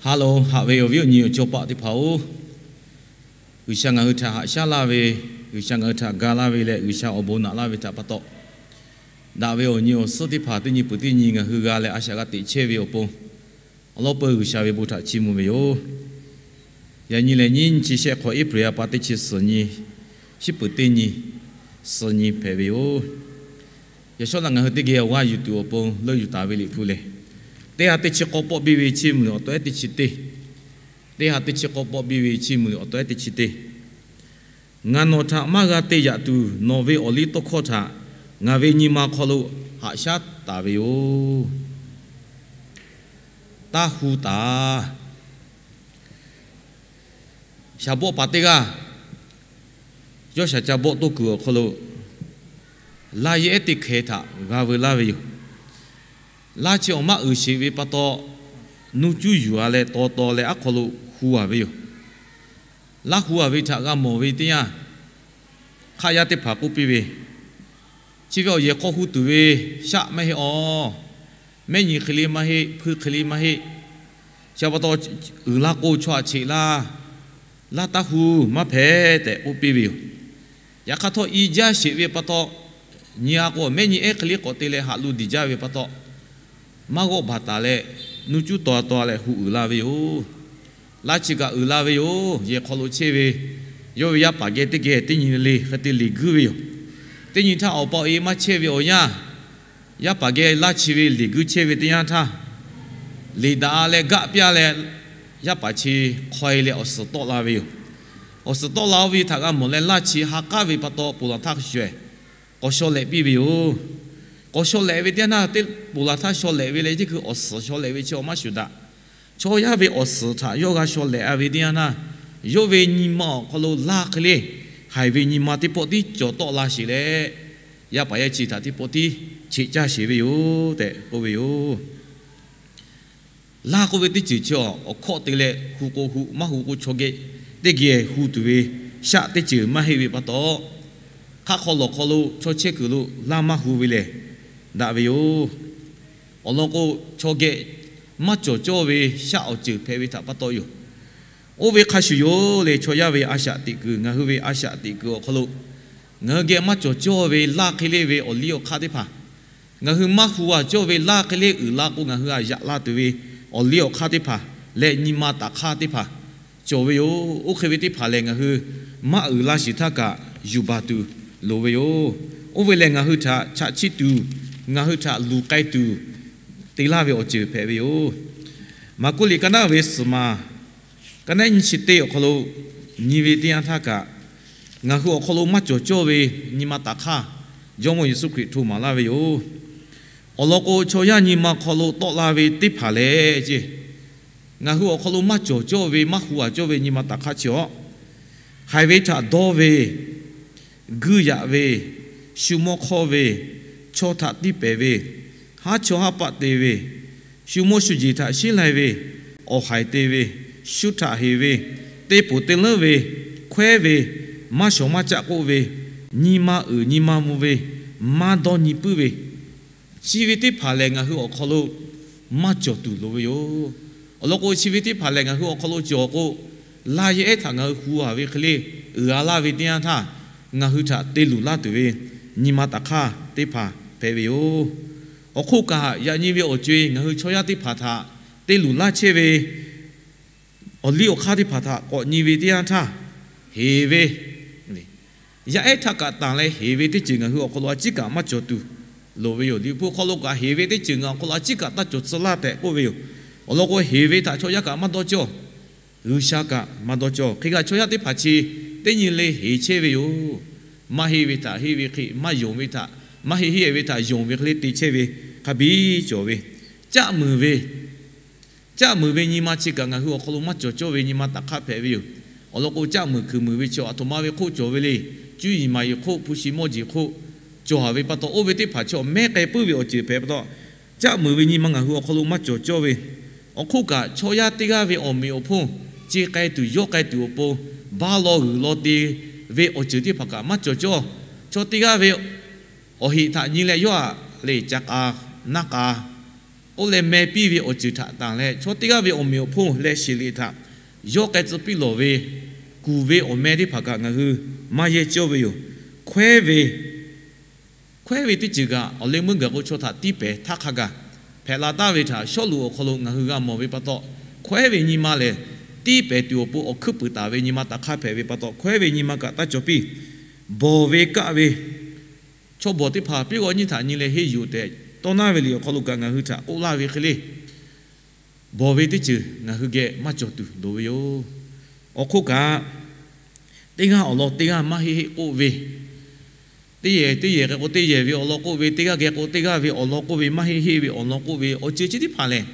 Ha loˬ, haꞈ ve awˬ viˉ awˬ nyi awˬ cawˇ paˆ teˇ hpaˍ-oˬ, G'uiˬsha ngaˬ hui htaꞈ haꞈ shaˉ laˇ ve, G'uiˬsha ngaˬ hui htaꞈ ga laˇ ve leh G'uiˬsha awˬ bon naꞈ laˇ ve htaꞈ pa taw, daꞈ ve awˬ nyi awˬ suhˉ teˇ hpaˍ teˇ nyi peuˬ teˇ nyi ngaˬ hui g'a leh a shaꞈ g'a teꞈ chehˇ ve awˬ pon, awˬ lawn peuˬ G'uiˬsha ve bon htaꞈ chiˇ mvuh ve yoˬ. Yaꞈ nyi lehˬ, nyiˇ chi shehˆ hk'awꞈ April ha pa teˇ chi suhˍ nyi, shiˉ peuˬ teˇ nyi, suhˍ nyi hpehꞈ ve yoˬ. Yaꞈ shawˉ naꞈ ngaˬ hui teˇ geh awˬ g'aˇ yuˬ tuˬ awˬ pon leuˆ yuˬ taˍ ve Liꞈ hpu lehˬ, teˇ ha teˇ chi k'awˇ pawˆ biˇ ve chiˇ mvuh liꞈ awˬ tawehˉ teˇ chi teˇ, teˇ ha teˇ chi k'awˇ pawˆ biˇ ve chiˇ mvuh liꞈ awˬ tawehˉ teˇ chi teˇ. Ngaˬ nawˬ htaꞈ maˇ g'a te yaꞈ tuˬ, nawˬ ve awˬ liˇ tawˇ hkawˇ htaꞈ ngaˬ ve nyi ma hk'aw lo haꞈ shaˉ taˍ ve yoˬ. Taˇ hu taˍ. Shaˍ bawˆ paˍ teˇ g'aˇ yawˇ shaˍ ca bawˆ toˇ kuiˬ awˬ hk'aw lo laˇ yehˉ teˇ hkeh htaꞈ g'a veu laˇ ve yoˬ. Laˇ chi awˬ maˇ uiˍ sheˍ ve pa taw, nuˇ cuˉ yuˬ-a leh taw taw leh aˉ hk'aw lo hu-a ve yoˬ. Laˇ hu-a ve htaꞈ g'a mawˬ ve teˇ yanˇ, hk'aˆ yaˇ teˇ hpaˍ k'oˆ piˇ ve, chi ve awˬ yehˬ hk'aw hu tuˬ ve shaˆ maˇ heˆ awˬ, mehˆ nyi hk'e le maˇ heˆ, hpuiˇ hk'e le maˇ heˆ. Chi pa taw, uiˍ la k'o chaw aꞈ cheꞈ laˇ, laˇ taˇ hu, maˇ hpehꞈ tehꞈ k'oˆ piˇ ve yoˬ. Yaꞈ hk'aˇ htawˇ, i jaˇ sheˍ ve pa taw, nyi-a k'o mehˆ nyi ehˉ hk'e le k'awꞈ te leh haꞈ lo diˬ jaˇ ve pa taw, maˇ g'awˆ baˬ taˍ leh, nuˇ cuˉ taw taw leh hu uiˍ la ve yoˬ. Laˇ chi kaꞈ uiˍ la ve yoˬ. Yehˬ hk'aw lo chehˇ ve yawˇ ve yaˇ paˍ geh teˇ geh teˇ nyi le hk'e te liꞈ guiˇ ve yoˬ. Teˇ nyi htaˇ, awˬ pa awˬ e maˇ chehˇ ve awˬ yanˇ, yaˇ paˍ geh laˇ chi ve liꞈ guiˇ chehˇ ve teˇ yanˇ htaˇ, liꞈ daꞈ-a leh gaˆ piˇ-a leh, yaˇ paˍ chi hk'aw e leh awˬ suhˍ tawˆ la ve yoˬ. Awˬ suhˍ tawˆ la-o ve htaꞈ g'a mawˬ leh, laˇ chi ha k'aˉ ve pa taw, ponˬ laˬ htaˇ shuˍ-ehˍ k'awꞈ shaw lehꞈ piˇ ve yoˬ. K'awꞈ shaw lehꞈ ve teˇ yanˇ htaˇ, teˇ ponˬ laˬ htaˇ shaw lehꞈ ve leh, yeˇ hkui awˬ suhˍ shaw lehꞈ ve chi awˬ maˇ shuˍ daꞈ. Chaw yaˇ ve awˬ suhˍ htaꞈ yawˇ g'a shaw lehꞈ-a ve teˇ yanˇ htaˇ, yawˇ ve nyi ma awˬ hk'aw lo laˇ hk'e le haiˬ ve nyi ma teˇ pawˆ tiˉ cawˬ tawˆ la sheˍ leh, yaˇ paˍ yaˇ chi htaꞈ teˇ pawˆ tiˉ cheꞈ caˇ sheˍ ve yoˬ tehꞈ k'oˆ ve yoˬ. Laˇ k'oˆ ve teˇ ceuˬ chi awˬ hkawˆ te leh, hu k'o hu, maˇ hu k'o chaw geh teˇ geh hu tuˬ ve shaˆ teˇ ceuˬ maˇ heˆ ve pa taw, hk'aˆ hk'aw lawˬ hk'aw lo chaw chehˇ kuiˬ lo laˇ maˇ hu ve lehˬ, daꞈ ve yoˬ. Awˬ lawn k'o, chaw geh maˇ cawˬ cawˇ ve shaˆ awˬ ceuˬ hpehꞈ ve htaꞈ pa taw yoˬ. Oˇ ve hk'a shuˍ yoˬ le, chaw yaˇ ve a shaꞈ teꞈ kuiˬ, ngaˬ hui ve a shaꞈ teꞈ kuiˬ awˬ hk'aw lo, ngaˬ hui geh maˇ cawˬ cawˇ ve laˇ hk'e le ve awˬ liˇ awˬ hk'aˇ teˇ hpaˍ, ngaˬ hui maˇ hu-a cawˇ ve laˇ hk'e le uiˍ la k'o, ngaˬ hui htaꞈ yaꞈ la tuˬ ve awˬ liˇ awˬ hk'aˇ teˇ hpaˍ leh nyi ma taˍ hk'aˇ teˇ hpaˍ cawˬ ve yoˬ. Oˇ hk'e ve teˇ hpaˍ lehˬ, ngaˬ hui maˇ uiˍ la shiˍ htaˇ kaꞈ yuˬ baˬ tuˬ loˍ ve yoˬ. Oˇ ve lehˬ, ngaˬ hui htaꞈ chaꞈ chiˇ tuˬ, ngaˬ hui htaꞈ luˬ k'ai tuˬ te laˇ ve awˬ ceuˬ hpehꞈ ve yoˬ. Maˍkuˆ liꞈ ka naˉ ve suhˍ ma, ka naˉ nyiˇ chi teˇ awˬ hk'aw lo nyi ve teˇ yanˇ htaˇ kaꞈ, ngaˬ hui awˬ hk'aw lo maˇ cawˬ cawˇ ve nyi ma taˍ hk'aˇ, Jawˇmawˇ Yeˍsuˆ Hkriꞈ hto maˍ laˇ ve yoˬ. Awˬ lawn k'o, chaw yaˇ nyi ma hk'aw lo tawˆ la ve teˇ hpaˍ lehˬ ce, ngaˬ hui awˬ hk'aw lo maˇ cawˬ cawˇ ve, maˇ hu-a cawˇ ve nyi ma taˍ hk'aˇ chi awˬ, haiˬ ve htaꞈ dawˇ ve, guiˇ yaꞈ ve, shu mawˇ hk'awˇ ve, chaw htaꞈ tiˇ pehˍ ve, haˉ chawˇ haˉ paˆ te ve, shu mawˇ shu jeˬ htaꞈ sheˉ lai ve, awˬ haiˬ te ve, shu htaꞈ heˍ ve, te poˬ te leunˉ ve, hkawehˉ ve, maˇ shawˍ maˇ caˆ k'oˆ ve, nyi ma uiˍ nyi ma mvuh ve, maˇ dawˇ nyi puiˉ ve, chi ve teˇ hpaˍ lehˬ, ngaˬ hui awˬ hk'aw lo maˇ cawˬ tuˬ loˍ ve yoˬ. Awˬ lawn k'o, chi ve teˇ hpaˍ lehˬ ngaˬ hui awˬ hk'aw lo cawˬ k'o, laˇ yehˉ htaꞈ ngaˬ hui hu-a ve hk'e le, uiˍ-a laˇ ve teˇ yanˇ htaˇ, ngaˬ hui htaꞈ te luˬ laˇ tuˬ ve nyi ma taˍ hk'aˇ teˇ hpaˍ hpehꞈ ve yoˬ. Awˬ hk'oˆ kaꞈ, yaꞈ nyi ve awˬ co-e ngaˬ hui chaw yaˇ teˇ hpaˍ htaꞈ te luˬ laˇ chehˇ ve awˬ liˇ awˬ hk'aˇ teˇ hpaˍ htaꞈ k'awꞈ nyi ve teˇ yanˇ htaˇ, heˍ ve, yaˇ ehˉ htaꞈ kaꞈ tanˬ leh heˍ ve teˇ ceuˬ ngaˬ hui awˬ hk'aw lo a ciˉ kaꞈ maˇ cawˬ tuˬ loˍ ve yoˬ. Liꞈ hpu hk'aw lo kaꞈ, heˍ ve teˇ ceuˬ ngaˬ awˬ hk'aw lo a ciˉ kaꞈ taˇ cawˬ tcuh laˇ tehꞈ k'oˆ ve yoˬ. Awˬ lawn k'o, heˍ ve htaꞈ chaw yaˇ kaꞈ maˇ dawˇ cawˇ, G'uiˬsha kaꞈ maˇ dawˇ cawˇ. Hk'e kaꞈ, chaw yaˇ teˇ hpaˍ chi teˇ nyi le heˍ chehˇ ve yoˬ. Maˇ heˆ ve htaꞈ heˆ ve hk'e, maˇ yonˍ ve htaꞈ, maˇ heˆ heˆ ve htaꞈ yonˍ ve hk'e le te chehˇ ve hk'a biˇ cawˬ ve, caˆ muiˬ ve, caˆ muiˬ ve nyi ma chi kaꞈ ngaˬ hui awˬ hk'aw lo maˇ cawˬ cawˇ ve nyi ma taˍ hk'aˇ hpehꞈ ve yoˬ. Awˬ lawn k'o, caˆ muiˬ kuiˬ muiˬ ve chi aˬ htoꞈ ma ve hk'oˆ cawˬ ve le. Cuˇ yiˍ maˍ yiˍ hk'oˆ, hpu shi mawˇ jeˬ hk'oˆ cawˬ-a ve pa taw, oˇ ve teˇ hpaˍ chi awˬ mehˉ k'ai puiˉ ve awˬ ceuˬ hpehꞈ pa taw, caˆ muiˬ ve nyi ma ngaˬ hui awˬ hk'aw lo maˇ cawˬ cawˇ ve. Awˬ hk'oˆ kaꞈ, chaw yaˇ teˇ g'aˇ ve awˬ meꞈ awˬ hponˇ ce k'ai tuˬ yawˇ k'ai tuˬ awˬ pon, baˆ law g'uiˬ law te ve awˬ ceuˬ teˇ hpaˍ kaꞈ maˇ cawˬ cawˇ. Chaw teˇ g'aˇ ve awˬ heꞈ htaꞈ nyi leh yawˇ aꞈ le ca k'a, naˇ k'a, oˇ leh meh piˇ ve awˬ ceuˬ htaꞈ tanˬ leh, chaw teˇ g'aˇ ve awˬ meꞈ awˬ hponˇ leh sheˍ liꞈ htaꞈ yawˇ k'ai tcuh piˇ lawˬ ve kuˬ ve awˬ meh teˇ hpaˍ kaꞈ ngaˬ hui maˇ yehˇ cawˇ ve yoˬ. Hkawehˉ ve, hkawehˉ ve teˇ ceuˬ kaꞈ awˬ leh meuˇ gaˬ k'o chaw htaꞈ tiˇ pehˍ htaˇ hk'a gaˬ hpehꞈ la taˍ ve htaꞈ Sawˉluꞈ awˬ hk'aw lo ngaˬ hui g'a mawˬ ve pa taw, hkawehˉ ve nyi ma lehˬ, tiˇ pehˍ tuˬ awˬ pon awˬ hkuiˉ puiˍ taˍ ve nyi ma taꞈ hk'aˇ hpehꞈ ve pa taw, hkawehˉ ve nyi ma kaꞈ taˇ cawˬ piˇ. Bawˬ ve kaˆ ve, chaw bawˬ teˇ hpaˍ piˇ g'awˇ nyiˇ htaꞈ nyi leh henˇ yuˬ tehꞈ tawˇ naˇ ve liꞈ awˬ hk'aw lo kaꞈ ngaˬ hui htaꞈ k'oˆ laˇ ve hk'e le. Bawˬ ve teˇ ceuˬ ngaˬ hui geh maˇ cawˬ tuˬ loˍ ve yoˬ. Awˬ hk'oˆ kaꞈ, teˇ g'aˇ awˬ lawn teˇ g'aˇ maˇ heˆ heˆ k'oˆ ve, teˇ yehˬ teˇ yehˬ geh k'o teˇ yehˬ ve awˬ lawn k'oˆ ve, teˇ g'aˇ geh k'o teˇ g'aˇ ve awˬ lawn k'oˆ ve, maˇ heˆ heˆ ve awˬ lawn k'oˆ ve, awˬ ceuˬ chi teˇ hpaˍ lehˬ,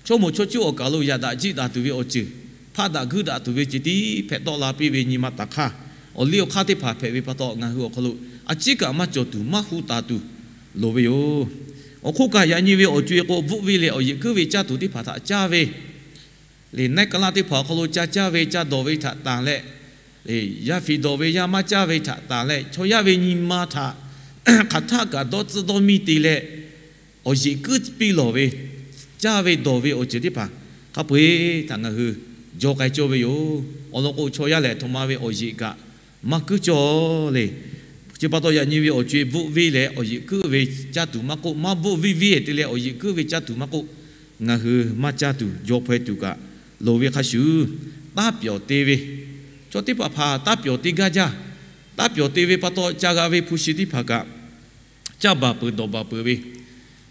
chaw moˍ chaw cuˇ awˬ kaˬ lo yaꞈ daꞈ jiˆ daꞈ tuˬ ve awˬ ceuˬ, hpaˆ daꞈ guiˇ daꞈ tuˬ ve ceh tiˉ hpehꞈ tawˆ la piˇ ve nyi ma taˍ hk'aˇ, awˬ liˇ awˬ hk'aˇ teˇ hpaˍ hpehꞈ ve pa taw, ngaˬ hui awˬ hk'aw lo a ciˉ kaꞈ maˇ cawˬ tuˬ maˇ hu taˍ tuˬ loˍ ve yoˬ. Awˬ hk'oˆ kaꞈ, yaꞈ nyi ve awˬ co e k'o bvuhˆ viˇ leh awˬ yeꞈ kuiˉ ve caˇ tuˬ teˇ hpaˍ htaꞈ caˇ ve, le naˆ ka laˇ teˇ hpaˍ awˬ hk'aw lo ca caˇ ve ca dawˬ ve htaꞈ tanˬ leh, le yaˇ fiˍ dawˬ ve yaˇ maˇ caˇ ve htaꞈ tanˬ leh, chaw yaˇ ve nyi ma htaꞈ hk'aˬ htaˆ kaꞈ dawˇ tcuhˇ dawˇ miˇ te leh, awˬ yeꞈ kuiˉ piˇ lawˬ ve, caˇ ve dawˬ ve awˬ ceuˬ teˇ hpaˍ hk'a peu-eˬ htaꞈ ngaˬ hui jaw k'ai cawˇ ve yoˬ. Awˬ lawn k'o, chaw yaˇ lehˬ, htoꞈ ma ve awˬ yeꞈ kaꞈ maˇ kuiˉ cawˇ le. Chi pa taw, yaꞈ nyi ve awˬ co e bvuhˆ viˇ leh awˬ yeꞈ kuiˉ ve caˇ tuˬ maˇ k'oˆ, maˇ bvuhˆ viˇ viˇ te leh awˬ yeꞈ kuiˉ ve caˇ tuˬ maˇ k'oˆ, ngaˬ hui maˇ caˇ tuˬ jaw hpaw e tuˬ kaꞈ loˍ ve hk'a shuˍ, taˇ pyawˬ te ve, chaw teˇ hpaˍ hpaˍ taˇ pyawˬ te gaˇ jaˇ. Taˇ pyawˬ te ve pa taw, ca g'a ve hpu shi teˇ hpaˍ kaꞈ caˇ baˬ peuˬ dawˬ baˬ peuˬ ve,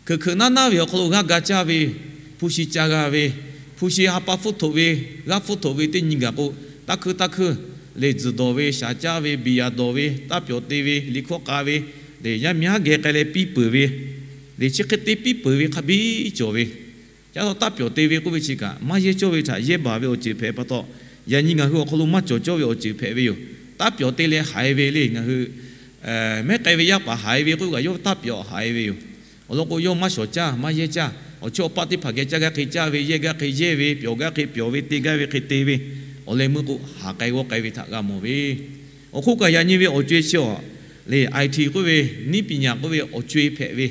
hkeuꞈ hkeuꞈ naˉ naˉ ve awˬ hk'aw lo g'aˇ ga caˇ ve, hpu shi ca g'a ve, hpu shi ha pa hpfuhˇ htoꞈ ve, g'aˇ hpfuhˇ htoꞈ ve teˇ nyi gaˬ k'o, taˇ hkuiˇ taˇ hkuiˇ, le tzuhˬ dawˬ ve, shaˍ caˇ ve, biˍ yaˍ dawˬ ve, taˇ pyawˬ te ve, liꞈ hkawˇ k'a ve, le yaˇ miˇ haˉ geh k'ai leh piˇ peuˬ ve, le chi hk'e te piˇ peuˬ ve hk'a biˇ cawˬ ve. Ca taw taˇ pyawˬ te ve k'oˆ ve chi kaꞈ, maˇ yehˇ cawˇ ve htaꞈ yehˇ baˬ ve awˬ ceuˬ hpehꞈ pa taw, yaꞈ nyi ngaˬ hui awˬ hk'aw lo maˇ cawˬ cawˇ ve awˬ ceuˬ hpehꞈ ve yoˬ. Taˇ pyawˬ te leh haiˬ ve le, ngaˬ hui mehˉ k'ai ve yaˇ paˍ haiˬ ve k'oˆ kaꞈ, yawˇ taˇ pyawˬ haiˬ ve yoˬ. Awˬ lawn k'o, yawˇ maˇ shawˍ caˇ, maˇ yehˇ caˇ. Awˬ chawˇ awˬ paˆ teˇ hpaˍ geh caˇ gaˇ hk'e caˇ ve, yehˇ gaˇ hk'e yehˇ ve, pyawˬ gaˇ hk'e pyawˬ ve, te gaˇ ve hk'e te ve, awˬ leh meuˇ k'o, haˍ k'ai g'awˇ k'ai ve htaꞈ g'a mawˬ ve. Awˬ hk'oˆ kaꞈ, yaꞈ nyi ve awˬ co e chi a le, IT k'oˆ ve, niˉ piˍ nyaˍ k'oˆ ve awˬ co e hpehꞈ ve,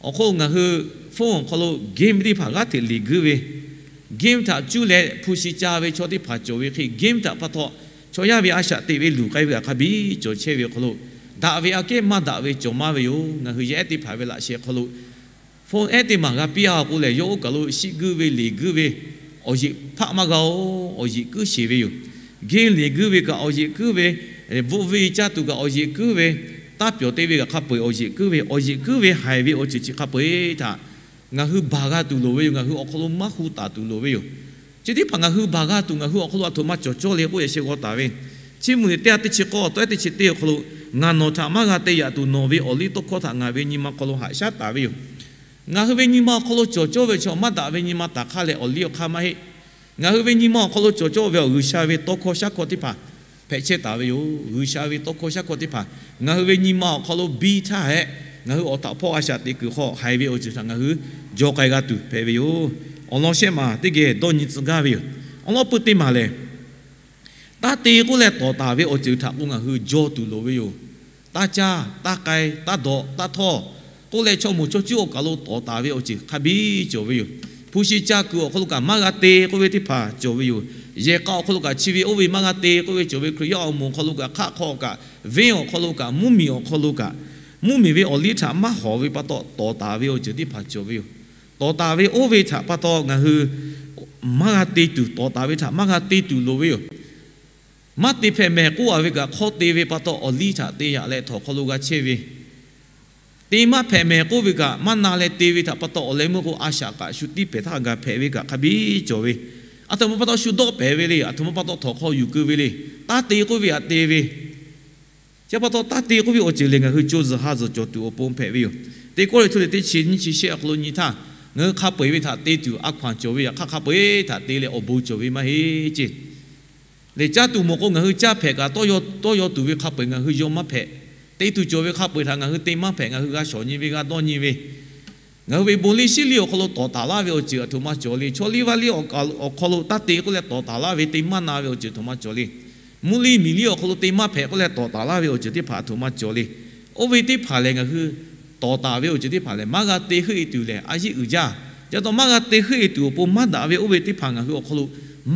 awˬ hk'oˆ ngaˬ hui phone awˬ hk'aw lo game teˇ hpaˍ g'aˇ hteꞈ liꞈ guiˇ ve, game htaꞈ cuˇ leh hpu shi ca ve chaw teˇ hpaˍ cawˬ ve hk'e, game htaꞈ pa taw chaw yaˇ ve a shaꞈ teꞈ ve luˬ k'ai ve kaꞈ hk'a biˇ cawˬ chehˇ ve awˬ hk'aw lo, daꞈ ve aꞈ kehˉ maˇ daꞈ ve cawˬ maˇ ve yoˬ. Ngaˬ hui yaˇ ehˉ teˇ hpaˍ ve laꞈ sheh hk'aw lo phone ehˉ teˇ maˬ g'a piˇ a k'o lehˬ, yawˇ oˇ kaˬ lo shiˆ guiˇ ve liꞈ guiˇ ve awˬ yeꞈ hpaˆ maˇ g'a-oˬ. Awˬ yeꞈ kuiˉ sheˍ ve yoˬ. Game liꞈ guiˇ ve kaꞈ awˬ yeꞈ kuiˉ ve, bvuhˆ viˇ caˇ tuˬ kaꞈ awˬ yeꞈ kuiˉ ve, taˇ pyawˬ te ve kaꞈ hk'a peu-eˬ awˬ yeꞈ kuiˉ ve, awˬ yeꞈ kuiˉ ve haiˬ ve awˬ ceuˬ chi hk'a peu-eˬ htaꞈ ngaˬ hui baˬ g'a tuˬ loˍ ve yoˬ. Ngaˬ hui awˬ hk'aw lo maˇ hu taˍ tuˬ loˍ ve yoˬ. Chi teˇ hpaˍ ngaˬ hui baˬ g'a tuˬ ngaˬ hui awˬ hk'aw lo aˬ htoꞈ ma cawˬ cawˇ le k'oˆ yaꞈ sheh g'aw taˍ ve, Chiˇ mvuh liꞈ teˇ ha teˇ chi k'awˇ, tawˆ ehˉ teˇ chi teˇ awˬ hk'aw lo, Ngaˬ nawˬ htaꞈ maˇ g'a te yaꞈ tuˬ, nawˬ ve awˬ liˇ tawˇ hkawˇ htaꞈ ngaˬ ve nyi ma hk'aw lo haꞈ shaˉ taˍ ve yoˬ. Ngaˬ hui ve nyi ma awˬ hk'aw lo cawˬ cawˇ ve chaw maˇ daꞈ ve nyi ma taˍ hk'aˇ leh awˬ liˇ awˬ hk'aˇ maˇ heˆ. Ngaˬ hui ve nyi ma awˬ hk'aw lo cawˬ cawˇ ve awˬ G'uiˬsha ve tawˇ hkawˇ shaˉ hkawˇ teˇ hpaˍ hpehꞈ chehˇ taˍ ve yoˬ. G'uiˬsha ve tawˇ hkawˇ shaˉ hkawˇ teˇ hpaˍ ngaˬ hui ve nyi ma awˬ hk'aw lo biˇ htaˇ hehꞈ, ngaˬ hui awˬ htaꞈ hpawˇ a shaꞈ teꞈ kuiˬ hk'aw haiˬ ve awˬ ceuˬ htaꞈ ngaˬ hui jaw k'ai g'a tuˬ hpehꞈ ve yoˬ. Awˬ lawn shehˆ maˬ teˇ geh dawˇ nyi tcuh gaˇ ve yoˬ. Awˬ lawn pui teˇ maˬ lehˬ, taˇ te k'oˆ leh tawˍ taˍ ve awˬ ceuˬ htaꞈ k'o ngaˬ hui jaw tuˬ loˍ ve yoˬ. Taˇ caˇ, taˇ k'ai, taˇ dawꞈ, taˇ htawˇ k'oˆ leh chaw moˍ chaw cuˇ awˬ kaˬ lo tawˍ taˍ ve awˬ ceuˬ hk'a biˇ cawˬ ve yoˬ. Hpu shi ca kuiˬ awˬ hk'aw lo kaꞈ maˇ g'a te k'oˆ ve teˇ hpaˍ cawˬ ve yoˬ. Yehˬ k'a awˬ hk'aw lo kaꞈ chi ve oˇ ve maˇ g'a te k'oˆ ve cawˬ ve, Hkriꞈ yaˇ awˬ moˍ awˬ hk'aw lo kaꞈ, hk'aˆ hk'aw kaꞈ, venˇ awˬ hk'aw lo kaꞈ, mvuhˇmiˬ awˬ hk'aw lo kaꞈ, mvuhˇmiˬ ve awˬ liˇ htaꞈ maˇ hawˍ ve pa taw tawˍ taˍ ve awˬ ceuˬ teˇ hpaˍ cawˬ ve yoˬ. Tawˍ taˍ ve oˇ ve htaꞈ pa taw ngaˬ hui maˇ g'a te tuˬ, tawˍ taˍ ve htaꞈ maˇ g'a te tuˬ loˍ ve yoˬ. Maˇ te hpehꞈ mehˍ k'oˆ a ve kaꞈ, hk'awˇ te ve pa taw awˬ liˇ htaꞈ te yaꞈ leh htawnˍ hk'aw lo g'a chehˇ ve, te maˇ hpehꞈ mehˍ k'oˆ ve kaꞈ, maˇ na leh te ve htaꞈ pa taw awˬ leh meuˇ k'o, a shaꞈ kaꞈ shu tiˇ pehˍ htaˇ g'a hpehꞈ ve kaꞈ hk'a biˇ cawˬ ve. Aˬ htoꞈ ma pa taw shu dawˆ pehˍ ve le, aˬ htoꞈ ma pa taw htawnˍ hk'aw yuˬ keu ve le. Taˇ te k'oˆ ve htaꞈ te ve, chi pa taw taˇ te k'oˆ ve awˬ ceuˬ lehˬ, ngaˬ hui co zuhˬ ha zuhˬ cawˬ tuˬ awˬ pon hpehꞈ ve yoˬ. Teˇ Kawˇrenˍhtuˆ liꞈ teˇ chi nyiˇ chi shehˆ awˬ hk'aw lo nyi htaˇ, ngaˬ hui hk'a peu-eˬ ve htaꞈ te tuˬ a hkaw-anˬ cawˬ ve, yaꞈ hk'aˇ hk'a peu-eˬ htaꞈ te leh awˬ bon cawˬ ve maˇ heˆ ceˇ. Lehˬ, caˇ tuˬ mawˬ k'o, ngaˬ hui caˇ hpehꞈ kaꞈ tawˇ yaw tawˇ yaw tuˬ ve hk'a peu-eˬ ngaˬ hui yaw maˇ hpehꞈ. Te tuˬ cawˬ ve hk'a peu-eˬ htaꞈ ngaˬ hui te maˇ hpehꞈ, ngaˬ hui g'a shawˍ nyi ve, g'a dawˇ nyi ve, ngaˬ hui ve bon liˇ shiˉ liˇ awˬ hk'aw lo tawˍ taˍ laˇ ve awˬ ceuˬ aˬ htoꞈ ma cawˬ le. Chaw liˇ vaˇ liˇ awˬ hk'aw lo taˇ te k'oˆ leh tawˍ taˍ laˇ ve, te maˇ na ve awˬ ceuˬ aˬ htoꞈ ma cawˬ le. Mvuhˇ liˇ miˬ liˇ awˬ hk'aw lo te maˇ hpehꞈ k'oˆ leh tawˍ taˍ laˇ ve awˬ ceuˬ teˇ hpaˍ aˬ htoꞈ ma cawˬ le. Oˇ ve teˇ hpaˍ lehˬ, ngaˬ hui tawˍ taˍ ve awˬ ceuˬ teˇ hpaˍ lehˬ, maˇ g'a te heuˆ e tuˬ lehˬ, a yiˉ uiˍ jaˇ. Chi pa taw maˇ g'a te heuˆ e tuˬ awˬ pon maˇ daꞈ ve oˇ ve teˇ hpaˍ ngaˬ hui awˬ hk'aw lo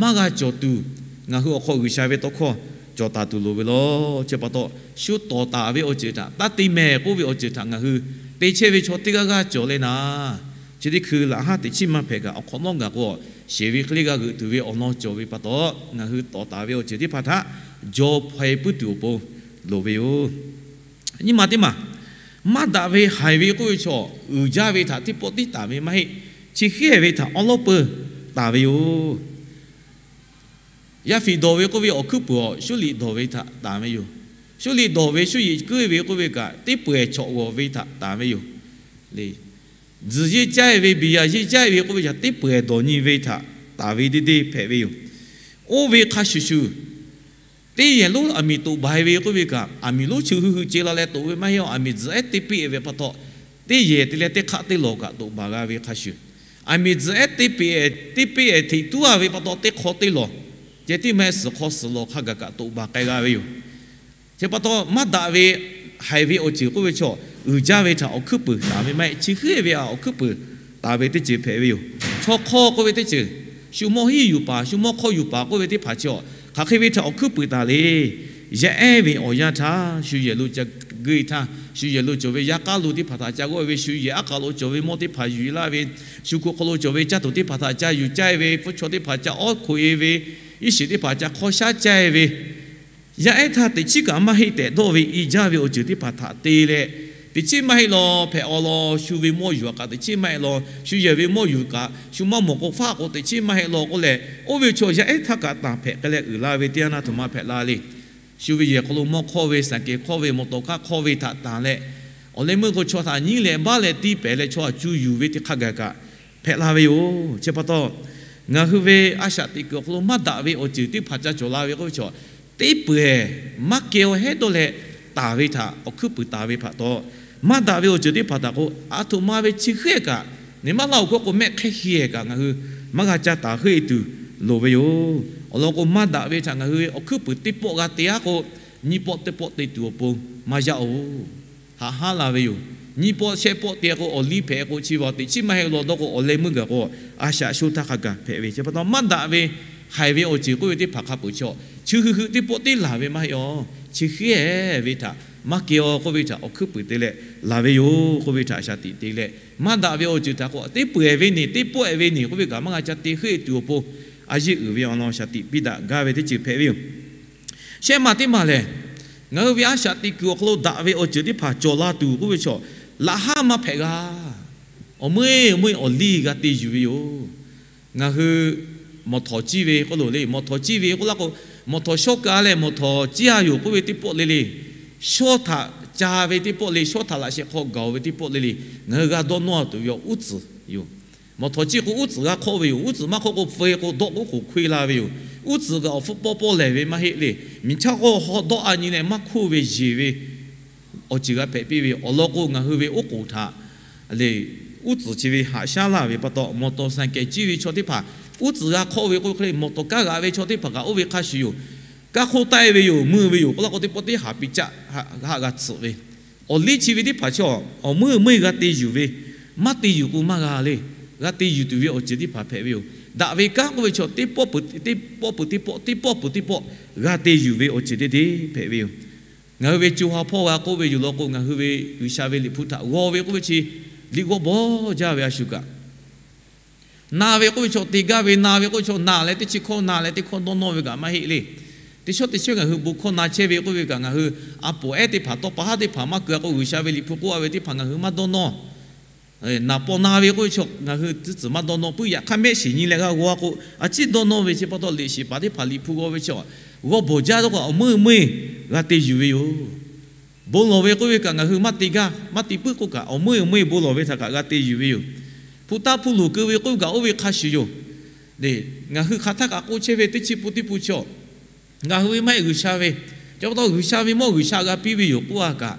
maˇ g'a cawˬ tuˬ, ngaˬ hui awˬ hk'aw G'uiˬsha ve tawˇ hkawˇ cawˬ taˍ tuˬ loˍ ve law. Chi pa taw shu tawˍ taˍ ve awˬ ceuˬ htaꞈ, taˇ te mehˍ k'oˆ ve awˬ ceuˬ htaꞈ ngaˬ hui te chehˇ ve chaw teˇ g'aˇ g'aˇ cawˬ leh naˍ, chi teˇ hkui laꞈ haˉ teꞈ chiˉ maˇ hpehꞈ kaꞈ awˬ hk'awꞈ nawˉ gaˬ k'o, sheˍ ve hk'e le g'a g'euꞈ tuˬ ve awˬ lawn cawˬ ve pa taw, ngaˬ hui tawˍ taˍ ve awˬ ceuˬ teˇ hpaˍ htaꞈ jaw hpaw e puiˉ tuˬ awˬ pon loˍ ve yoˬ. Nyi ma teˇ maˬ, maˇ daꞈ ve haiˬ ve k'oˆ ve chaw, uiˍ jaˇ ve htaꞈ teˇ pawˆ tiˉ taˍ ve maˇ heˆ. Chi hk'e ve htaꞈ awˉ lawˉ peuˬ taˍ ve yoˬ. Yaˇ fiˍ dawˬ ve k'oˆ ve awˬ hkuiˉ puiˍ awˬ, Suˇliꞈ dawˬ ve htaꞈ taˍ ve yoˬ. Suˇliꞈ dawˬ ve, Suˇliꞈ kuiˉ ve k'oˆ ve kaꞈ, teˇ pawehˇ chawꞈ g'awˬ ve htaꞈ taˍ ve yoˬ. Tzuhˬ yeˇ caˇ ve, biˬ yaꞈ yeˇ caˇ ve k'oˆ ve htaꞈ teˇ pawehˇ dawˬ nyi ve htaꞈ taˍ ve teˇ deˇ hpehꞈ ve yoˬ. Oˇ ve hk'a shuˍ shuˍ, teˇ yehˬ lonˉ aˬ miˍ toꞈ baˬ e ve k'oˆ ve kaꞈ, aˬ miˍ lonˉ chi hui hui ce la leh toꞈ ve maˇ heˆ. Aˬ miˍ tzuhꞈ ehˉ te piˇ ve pa taw, teˇ yehˬ te leh teˇ hk'aˆ teˇ lawˬ kaꞈ toꞈ baˬ g'a ve hk'a shuˍ, aˬ miˍ tzuhꞈ ehˉ te piˇ, te piˇ ehˍ hteꞈ tuˉ a ve pa taw, teˇ hk'aw teˇ lawˬ, ceh tiˉ maˇ heˆ, suhˍ hk'aw suhˍ lawˬ hk'a gaˬ kaꞈ toꞈ baˬ k'ai g'a ve yoˬ. Chi pa taw maˇ daꞈ ve haiˬ ve awˬ ceuˬ k'oˆ ve chaw, uiˍ jaˇ ve htaꞈ awˬ hkuiˉ puiˍ taˍ ve maˇ heˆ. Chi hk'e ve a awˬ hkuiˉ puiˍ taˍ ve teˇ ceuˬ hpehꞈ ve yoˬ. Chaw hk'awˇ k'oˆ ve teˇ ceuˬ, shu mawˇ hiˉ yuˬ paˍ, shu mawˇ hk'awˇ yuˬ paˍ k'oˆ ve teˇ hpaˍ chi a, hk'aˬ hk'e ve htaꞈ awˬ hkuiˉ puiˍ taˍ le. Yaˇ ehˉ ve awˬ yanˇ htaˇ, shu yehˬ lo ca geuˆ htaˇ, shu yehˬ lo cawˬ ve yaˇ k'aˉ lo teˇ hpaˍ htaꞈ ca g'awˆ ve, shu yehˬ aˉ k'aꞈ lo cawˬ ve mawˇ teˇ hpaˍ yuˬ e laˇ ve, shu hko hk'aw lo cawˬ ve caˇ tuˬ teˇ hpaˍ htaꞈ ca yuˬ caˇ e ve, hpfuhˇ chaw teˇ hpaˍ ca awˉ hkoꞈ e ve, iˉ shiˍ teˇ hpaˍ ca hk'awˇ shaˉ caˇ e ve, yaˇ ehˉ htaˇ teꞈ chiˉ kaꞈ maˇ heˆ tehꞈ dawˇ ve i jaˇ ve awˬ ceuˬ teˇ hpaˍ htaꞈ te leh, teꞈ chiˉ maˇ heˆ law hpehꞈ awˬ lawn, shu ve mawˇ yuˬ kaꞈ teꞈ chiˉ maˇ heˆ law, shu yehˬ ve mawˇ yuˬ kaꞈ shu maˇ mawˬ k'o faˉ k'o teꞈ chiˉ maˇ heˆ law k'oˆ leh, oˇ ve chaw yaˇ ehˉ htaˇ kaꞈ tanˬ hpehꞈ k'ai leh uiˍ la ve teˇ yanˇ naˇ htoꞈ ma hpehꞈ la le. Shu ve yehˬ hk'aw lo mawˇ hk'awˇ ve, saˍ kehˬ hk'awˇ ve, mawˬ tawˍ hk'aˇ hk'awˇ ve htaꞈ tanˬ leh, awˬ leh meuˇ k'o chaw htaꞈ nyiˉ leh baˆ leh tiˇ pehˍ leh chaw htaꞈ cu yuˬ ve teˇ hk'a gaˬ kaꞈ hpehꞈ la ve yoˬ. Chi pa taw, ngaˬ hui ve a shaꞈ teꞈ kuiˬ awˬ hk'aw lo maˇ daꞈ ve awˬ ceuˬ teˇ hpaˍ ca cawˬ la ve k'oˆ ve chaw, teˇ pawehˇ maˇ keh awˬ hehˉ dawˇ leh taˍ ve htaꞈ awˬ hkuiˉ puiˍ taˍ ve hpaˍ taw, maˇ daꞈ ve awˬ ceuˬ teˇ hpaˍ htaꞈ k'o, aˬ htoꞈ ma ve chi hk'e kaꞈ, neˬ maˇ laˇ awˬ hk'oˆ k'o mehˆ hk'ehˇ heˇ kaꞈ ngaˬ hui maˇ g'a ca taˍ heuˆ e tuˬ loˍ ve yoˬ. Awˬ lawn k'o, maˇ daꞈ ve htaꞈ ngaˬ hui ve awˬ hkuiˉ puiˍ teˇ pawˆ g'a te aˉ k'o, nyiˇ pawˆ teˇ pawˆ te tuˬ awˬ pon maˇ yaˇ oˬ. Haꞈ haˉ la ve yoˬ. Nyiˇ pawˆ shehˆ pawˆ te k'o, awˬ liˇ hpehꞈ k'o, chi ve teꞈ chiˉ maˇ heˆ law dawˇ k'o, awˬ leh meuˇ gaˬ k'o, a shaꞈ sho htaˇ hk'a gaˬ hpehꞈ ve. Chi pa taw, maˇ daꞈ ve haiˬ ve awˬ ceuˬ k'oˆ ve teˇ hpaˍ hk'a peuˬ chaw, chi hui hui teˇ pawˆ teˇ laˬ ve maˇ heˆ aˬ. Chi hk'e ve htaꞈ maˇ keh aˬ k'oˆ ve htaꞈ awˬ hkuiˉ puiˍ te leh laˬ ve yoˬ k'oˆ ve htaꞈ shaˍ tiꞈ te leh, maˇ daꞈ ve awˬ ceuˬ htaꞈ k'o, teˇ pawehˇ ve neˬ, teˇ pawehˇ ve neˬ k'oˆ ve kaꞈ maˇ g'a ca te heuˆ e tuˬ awˬ pon, a yeˇ uiˍ ve awˬ lawn shaˍ tiꞈ piˇ daꞈ gaˇ ve teˇ ceuˬ hpehꞈ ve yoˬ. Shehˆ ma teˇ maˬ lehˬ, ngaˬ hui ve a shaꞈ teꞈ kuiˬ awˬ hk'aw lo daꞈ ve awˬ ceuˬ teˇ hpaˍ cawˬ la tuˬ k'oˆ ve chaw, laꞈ haˉ maˇ hpehꞈ g'a. Awˬ meuˇ e awˬ meuˇ e awˬ liˇ g'a te yuˬ ve yoˬ. Ngaˬ hui mawˬ htawˍ ciˇ ve k'oˆ lo le, mawˬ htawˍ ciˇ ve k'oˆ laˇ k'o, mawˬ htawˍ shawˉ ka leh mawˬ htawˍ ciˇ a yoˬ k'oˆ ve teˇ pawˆ le le, shawˉ htaꞈ ca ve teˇ pawˆ le, shawˉ htaꞈ laꞈ sheh hk'aw gaˬ ve teˇ pawˆ le le, ngaˬ hui g'a dawˇ nawˇ tuˬ ve uˉ tcuhˍ yoˬ. Mawˬ htawˍ ciˇ k'o uˉ tcuhˍ g'a hk'awˆ ve yoˬ. Uˉ tcuhˍ maˇ hk'awˆ k'o, feu k'o dawˆ k'oˆ k'oˍ hkoˇ e la ve yoˬ. Uˉ tcuhˍ kaꞈ awˬ hpfuhˇ pawˇ pawˇ lehˬ ve maˇ heˆ le. Miˬ chaˇ k'o haw dawˆ a nyi leh maˇ hkoˇ ve yeˬ ve awˬ ceuˬ g'a hpehꞈ piˇ ve. Awˬ lawn k'o, ngaˬ hui ve oˉ k'oˍ htaꞈ le, uˉ tcuhˍ chi ve haꞈ shaˉ laˇ ve pa taw, mawˬ htawˍ saˍ kehˬ ciˇ ve chaw teˇ hpaˍ uˉ tcuhˍ g'a hk'awˆ ve k'oˆ hk'e le, mawˬ htawˍ kaˇ g'aꞈ ve chaw teˇ hpaˍ kaꞈ oˇ ve hk'a shuˍ yoˬ. Kaˇ hk'oˆ taˆ e ve yoˬ, mui ve yoˬ k'oˆ laˇ k'o, teˇ pawˆ teˇ haˍ piˇ caˆ haˆ g'a tsuhꞈ ve. Awˬ liˇ chi ve teˇ hpaˍ chaw, awˬ meuˇ meuˇ g'a te yuˬ ve, maˇ te yuˬ k'o maˇ g'a le. G'a te yuˬ tuˬ ve awˬ ceuˬ teˇ hpaˍ hpehꞈ ve yoˬ. Daꞈ ve kanˉ k'oˆ ve chaw, teˇ pawˆ peuˬ teˇ pawˆ, teˇ pawˆ teˇ pawˆ g'a te yuˬ ve awˬ ceuˬ teˇ deˇ hpehꞈ ve yoˬ. Ngaˬ hui ve co ha hpawˇ g'a k'oˆ ve yoˬ law k'o, ngaˬ hui ve G'uiˬsha ve liꞈ hpu htaꞈ g'aw ve k'oˆ ve chi, liꞈ g'awˇ bawˬ jaˇ ve a shu kaꞈ, na ve k'oˆ ve chaw te gaˇ ve, na ve k'oˆ ve chaw na leh teˇ chi hkawˇ na leh teˇ hkawˇ dawˇ nawˇ ve kaꞈ maˇ heˆ le. Teˇ shawˉ teˇ shawˉ ngaˬ hui bon hkawˇ na chehˇ ve k'oˆ ve kaꞈ, ngaˬ hui a poˍ ehˉ teˇ hpaˍ, tawˇ pa haˉ teˇ hpaˍ maˇ keu a k'o, G'uiˬsha ve liꞈ hpu k'oˆ a ve teˇ hpaˍ ngaˬ hui maˇ dawˇ nawˇ. Naˍ paw na ve k'oˆ ve chaw ngaˬ hui tcuhˉ tcuhˍ maˇ dawˇ nawˇ. Puiˉ yaꞈ hk'aˇ mehˆ shiˍ nyi leh g'a g'aw a k'o, a ciˉ dawˇ nawˇ ve. Chi pa taw, liꞈ shiˍ paˍ teˇ hpaˍ liꞈ hpu g'aw ve chaw, g'awˇ bawˬ jaˇ dawˇ k'o, awˬ meuˇ meuˇ g'a te yuˬ ve yoˬ. Bon lawˬ ve k'oˆ ve kaꞈ ngaˬ hui maˇ te gaˇ, maˇ te puiˉ k'oˆ kaꞈ, awˬ meuˇ meuˇ bon lawˬ ve htaꞈ kaꞈ g'a te yuˬ ve yoˬ. Hpu taˇ hpu loˍ keu ve k'oˆ ve kaꞈ oˇ ve hk'a shuˍ yoˬ. Ngaˬ hui hk'aˬ htaˇ kaꞈ k'oˆ chehˇ ve teˇ chi pun teˇ pun chi a, ngaˬ hui ve maˇ heˆ, G'uiˬsha ve. Chi pa taw G'uiˬsha ve mawˇ G'uiˬsha g'a piˇ ve yoˬ k'oˆ a kaꞈ,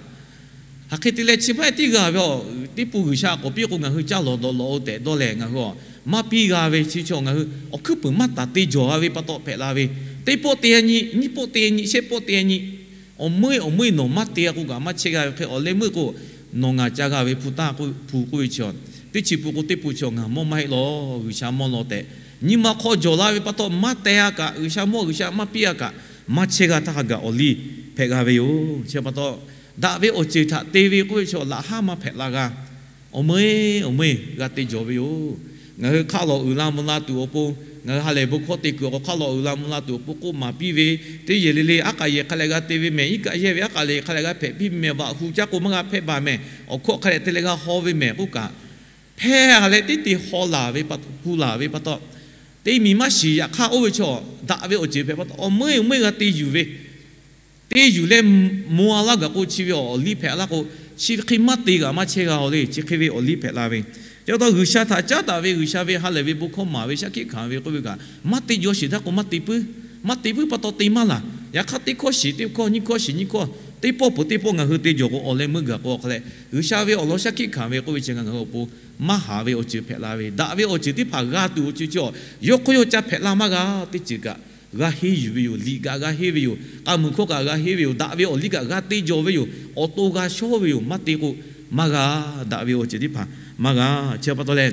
hk'aˬ hk'e te leh chi maˇ heˆ, tiˉ g'a ve a, teˇ pun G'uiˬsha k'awꞈ piˇ k'o ngaˬ hui caˇ lawˬ dawˬ lawˬ tehꞈ dawˇ lehˬ, ngaˬ hui a maˇ piˇ g'a ve chi chaw ngaˬ hui awˬ hkuiˉ puiˍ maˇ taˍ te jawˬ a ve pa taw hpehꞈ la ve. Teˇ pawˆ te nyi, nyiˇ pawˆ te nyi, shehˆ pawˆ te nyi, awˬ meuˇ awˬ meuˇ nawˬ maˇ te a k'o kaꞈ maˇ chehˇ g'a ve hk'e, awˬ leh meuˇ k'o nawˬ ngaˬ ca g'a ve hpu taˇ hpu k'oˆ ve chi a Teˇ chi pun k'o teˇ pun chaw ngaˬ mawˇ maˇ heˆ law, G'uiˬsha mawˇ law tehꞈ, nyi ma hk'aw jawˬ la ve pa taw, maˇ teh a kaꞈ, G'uiˬsha mawˇ G'uiˬsha maˇ piˇ a kaꞈ, maˇ chehˇ g'a htaˇ hk'a gaˬ awˬ liˇ hpehꞈ g'a ve yoˬ. Chi pa taw, daꞈ ve awˬ ceuˬ htaꞈ te ve k'oˆ ve chaw laꞈ haˉ maˇ hpehꞈ la g'a. Awˬ meuˇ awˬ meuˇ g'a te jawˬ ve yoˬ. Ngaˬ hui hk'aˆ lawˬ uiˍ la mvuh la tuˬ awˬ pon, ngaˬ hui ha lehˬ bon hkawˇ te kuiˬ awˬ hk'aw hk'aˆ lawˬ uiˍ la mvuh la tuˬ awˬ pon k'oˆ maˍ piˇ ve, teˇ yehˬ le le aˉ k'aꞈ yehˬ hk'a leh g'a te ve mehˬ, iˉ kaˆ yehˇ ve aˉ k'aꞈ le hk'a leh g'a hpehꞈ piˇ mehˬ, vaꞈ hu caˇ k'o maˇ g'a hpehꞈ baˬ mehˬ, awˬ hkawˇ hk'a leh te leh g'a haw ve mehˬ k'oˆ kaꞈ, hpehˇ a leh teˇ te haw laˬ ve, hu laˬ ve pa taw, teˇ miˬ maˇ shiˍ. Yaꞈ hk'aˇ oˇ ve chaw daꞈ ve awˬ ceuˬ hpehꞈ pa taw, awˬ meuˇ awˬ meuˇ g'a te yuˬ ve, te yuˬ leh mvuh a laˇ gaˬ k'o, chi ve awˬ liˇ hpehꞈ laˇ k'o, chi hk'e maˇ te g'a maˇ chehˇ g'a-o le. Chi hk'e ve awˬ liˇ hpehꞈ la ve, chi pa taw G'uiˬsha htaꞈ caˉ daꞈ ve, G'uiˬsha ve ha lehˬ ve bon hkawˇ maˍ ve shaˉ hkiˆ hkanˍ ve k'oˆ ve kaꞈ, maˇ te jaw shiˍ htaˇ k'o maˇ te puiˉ. Maˇ te puiˉ pa taw te maˇ laˬ. Yaꞈ hk'aˇ teˇ hkawˇ shiˍ teˇ hkawˇ, nyiˇ hkawˇ shiˍ nyiˇ hkawˇ, teˇ pawˆ peuˬ teˇ pawˆ ngaˬ hui te jawˬ k'o, awˬ leh meuˇ gaˬ k'o, awˬ hk'a leh G'uiˬsha ve awˬ lawn shaˉ hkiˆ hkanˍ ve k'oˆ ve chi ngaˬ hui awˬ pon maˇ haˍ ve awˬ ceuˬ hpehꞈ la ve, daꞈ ve awˬ ceuˬ teˇ hpaˍ g'a tuˬ awˬ ceuˬ chi awˬ yawˇ hk'oˆ yawˇ caˇ hpehꞈ la maˇ g'a. Teˇ ceuˬ kaꞈ g'a henˇ yuˬ ve yoˬ. Liꞈ kaꞈ g'a henˇ ve yoˬ. K'a muiˬ hkawˇ kaꞈ g'a henˇ ve yoˬ. Daꞈ ve awˬ liˇ kaꞈ g'a te jawˬ ve yoˬ. Awˬ to g'a shawˉ ve yoˬ. Maˇ te k'o maˇ g'a. Daꞈ ve awˬ ceuˬ teˇ hpaˍ maˇ g'a. Chi pa taw leh,